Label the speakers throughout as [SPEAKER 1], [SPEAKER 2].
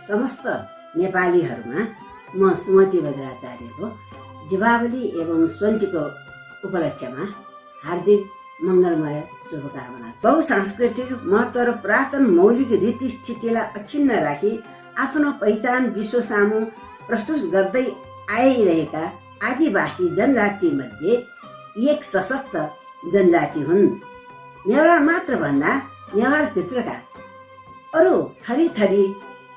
[SPEAKER 1] समस्त नेपालीहरूमा म सुमति बज्राचार्यको दीपावली एवं स्वन्तीको उपलक्ष्यमा हार्दिक मङ्गलमय शुभकामना। बहुसांस्कृतिक महत्त्व र पुरातन मौलिक रीति स्थितिलाई अक्षुण्ण राखी आफ्नो पहिचान विश्व सामु प्रस्तुत गर्दै आइरहेका आदिवासी जनजाति मध्ये एक सशक्त जनजाति हुन्। नेवार मात्र भन्दा नेवार भित्रका अरू थरी थरी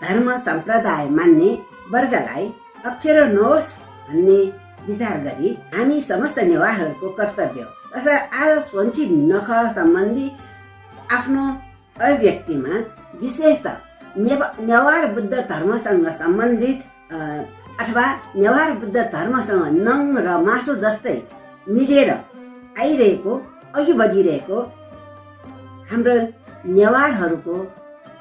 [SPEAKER 1] धर्म सम्प्रदाय मान्ने वर्गलाई अप्ठ्यारो नहोस् भन्ने विचार गरी हामी समस्त नेवारहरूको कर्तव्य तसर्थ आज स्वन्ती नख सम्बन्धी आफ्नो अभिव्यक्तिमा विशेषतः नेवार बुद्ध धर्मसँग सम्बन्धित अथवा नेवार बुद्ध धर्मसँग नङ र मासु जस्तै मिलेर आइरहेको अघि बढिरहेको हाम्रो नेवारहरूको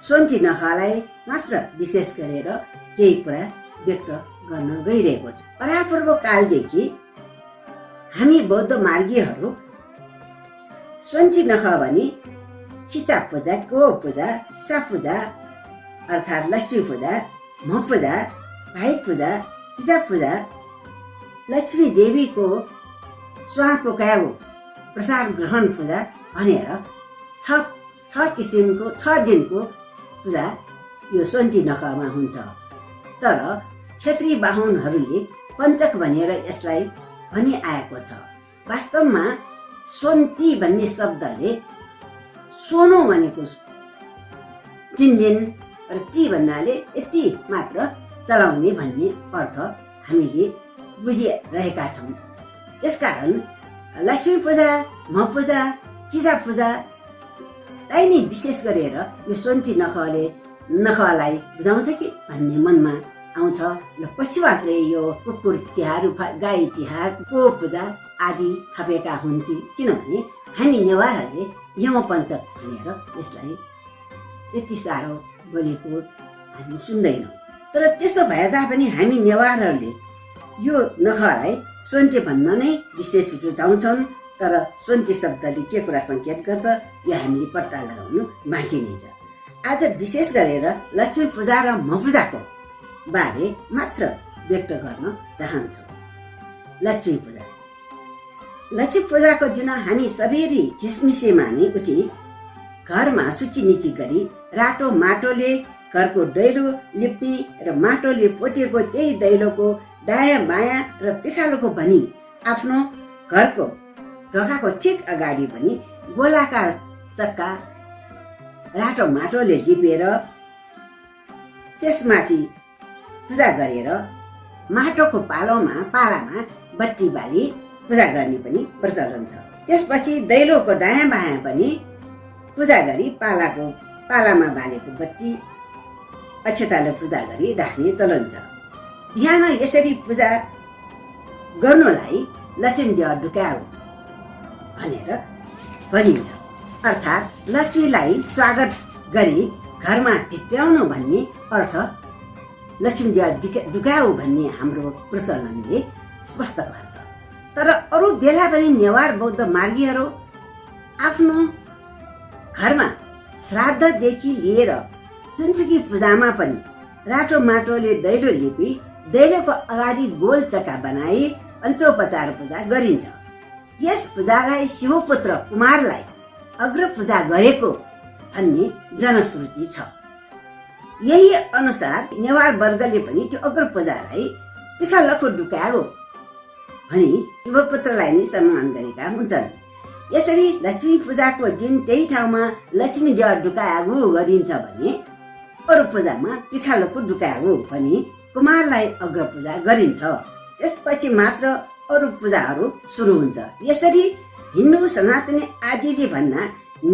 [SPEAKER 1] स्वन्ती नखलाई मात्र विशेष गरेर केही कुरा व्यक्त गर्न गइरहेको छु। परापूर्व कालदेखि हामी बौद्ध मार्गीहरू स्वन्ती नख भनी खिचा पूजा, गो पूजा, सा पूजा अर्थात् लक्ष्मी पूजा, म पूजा, भाइ पूजा, खिचा पूजा, लक्ष्मी देवीको स्वाको कायो प्रसाद ग्रहण पूजा भनेर छ किसिमको 6 दिनको पूजा यो स्वन्ती नखमा हुन्छ। तर क्षेत्री बाहुनहरूले पञ्चक भनेर यसलाई भनि आएको छ। वास्तवमा स्वन्ती भन्ने शब्दले सोनो भनेको 3 दिन र ती भन्नाले यति मात्र चलाउने भन्ने अर्थ हामीले बुझिरहेका छौँ। त्यसकारण लक्ष्मी पूजा, म पूजा, किजा पूजालाई नै विशेष गरेर यो स्वन्ती नखलाई बुझाउँछ कि भन्ने मनमा आउँछ। ल पछि मात्रै यो कुकुर तिहार, गाई तिहार, गो पूजा आदि थपेका हुन् कि किनभने हामी नेवारहरूले यम पञ्चक भनेर यसलाई यति साह्रो बोलेको हामी सुन्दैनौँ। तर त्यसो भए तापनि हामी नेवारहरूले यो नखलाई स्वन्ती भन्न नै विशेष रुचाउँछन्। तर स्वन्ती शब्दले के कुरा सङ्केत गर्छ यो हामीले पत्ता लगाउनु बाँकी नै छ। आज विशेष गरेर लक्ष्मी पूजा र म पूजाको बारे मात्र व्यक्त गर्न चाहन्छु। लक्ष्मी पूजाको दिन हामी सबेरी झिसमिसेमा नै उठी घरमा सुचिनिची गरी रातो माटोले घरको दैलो लिप्ने र माटोले पोतेको त्यही दैलोको दायाँ बायाँ र पिखालोको भनी आफ्नो घरको ढोकाको ठिक अगाडि पनि गोलाकार चक्का रातो माटोले लिपेर त्यसमाथि पूजा गरेर माटोको पालामा बत्ती बाली पूजा गर्ने पनि प्रचलन छ। त्यसपछि दैलोको दायाँ बायाँ पनि पूजा गरी पालामा बालेको बत्ती अक्षताले पूजा गरी राख्ने चलन छ। बिहान यसरी पूजा गर्नुलाई लक्ष्मी देव ढुकाउ भनेर भनिन्छ। अर्थात् लक्ष्मीलाई स्वागत गरी घरमा भित्र्याउनु भन्ने अर्थ लक्ष्मी देव ढुकाउ भन्ने हाम्रो प्रचलनले स्पष्ट पार्छ। तर अरू बेला पनि नेवार बौद्ध मार्गीहरू आफ्नो घरमा श्राद्धदेखि लिएर जुनसुकी पूजामा पनि रातो माटोले दैलो लिपी दैलोको अगाडि गोल चक्का बनाई पञ्चोपचार पूजा गरिन्छ। यस पूजालाई शिवपुत्र कुमारलाई अग्र पूजा गरेको भन्ने जनश्रुति छ। यही अनुसार नेवार वर्गले पनि त्यो अग्र पूजालाई पिखालको ढुकाउ भनी शिवपुत्रलाई नै सम्मान गरेका हुन्छन्। यसरी लक्ष्मी पूजाको दिन त्यही ठाउँमा लक्ष्मी देव ढुकाउ गरिन्छ भने अरू पूजामा पिखालको ढुकाउ भनी कुमारलाई अग्र पूजा गरिन्छ। त्यसपछि मात्र अरू पूजाहरू सुरु हुन्छ। यसरी हिन्दू सनातनी आदिले भन्दा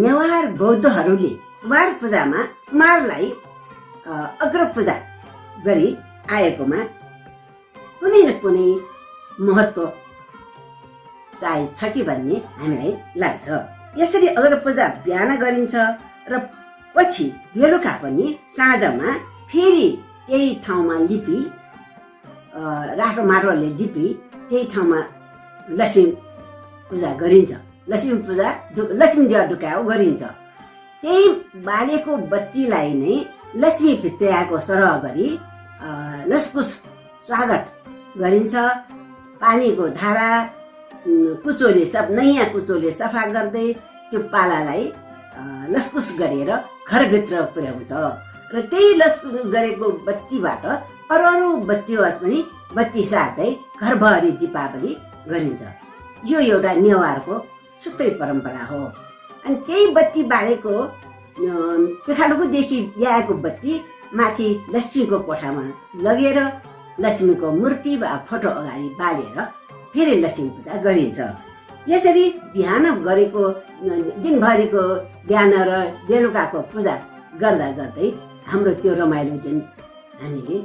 [SPEAKER 1] नेवार बौद्धहरूले कुमार पूजामा कुमारलाई अग्र पूजा गरी आएकोमा कुनै न कुनै महत्त्व सायद छ कि भन्ने हामीलाई लाग्छ। यसरी अग्र पूजा बिहान गरिन्छ र पछि बेलुका पनि साँझमा फेरि त्यही ठाउँमा लिपी रातो माटोले लिपी त्यही ठाउँमा लक्ष्मी पूजा गरिन्छ। लक्ष्मी देव ढुकाउ गरिन्छ। त्यही बालेको बत्तीलाई नै लक्ष्मी भित्र्याएको सरह गरी लसपुस स्वागत गरिन्छ। पानीको धारा कुचोले नयाँ कुचोले सफा गर्दै त्यो पालालाई लसपुस गरेर घरभित्र पुर्याउँछ र त्यही लसपुस गरेको बत्तीबाट अरू बत्तीमा पनि बत्ती सार्दै घरभरि दीपावली गरिन्छ। यो एउटा नेवारको सुत्तै परम्परा हो। अनि त्यही बत्ती बालेको पेखालुखुदेखि ल्याएको बत्ती माथि लक्ष्मीको कोठामा लगेर लक्ष्मीको मूर्ति वा फोटो अगाडि बालेर फेरि लक्ष्मी पूजा गरिन्छ। यसरी बिहान गरेको दिनभरिको बिहान र बेलुकाको पूजा गर्दा गर्दै हाम्रो त्यो रमाइलो दिन हामीले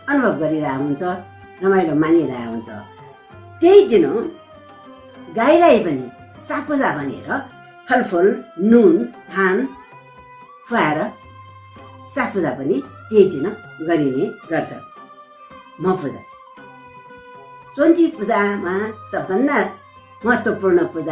[SPEAKER 1] अनुभव गरिरहेको हुन्छ, रमाइलो मानिरहेको हुन्छ। त्यही दिन गाईलाई पनि सापूजा भनेर फलफुल नुन धान खुवाएर सापूजा पनि त्यही दिन गरिने गर्छ। पूजा सोन्ची पूजामा सबभन्दा महत्त्वपूर्ण पूजा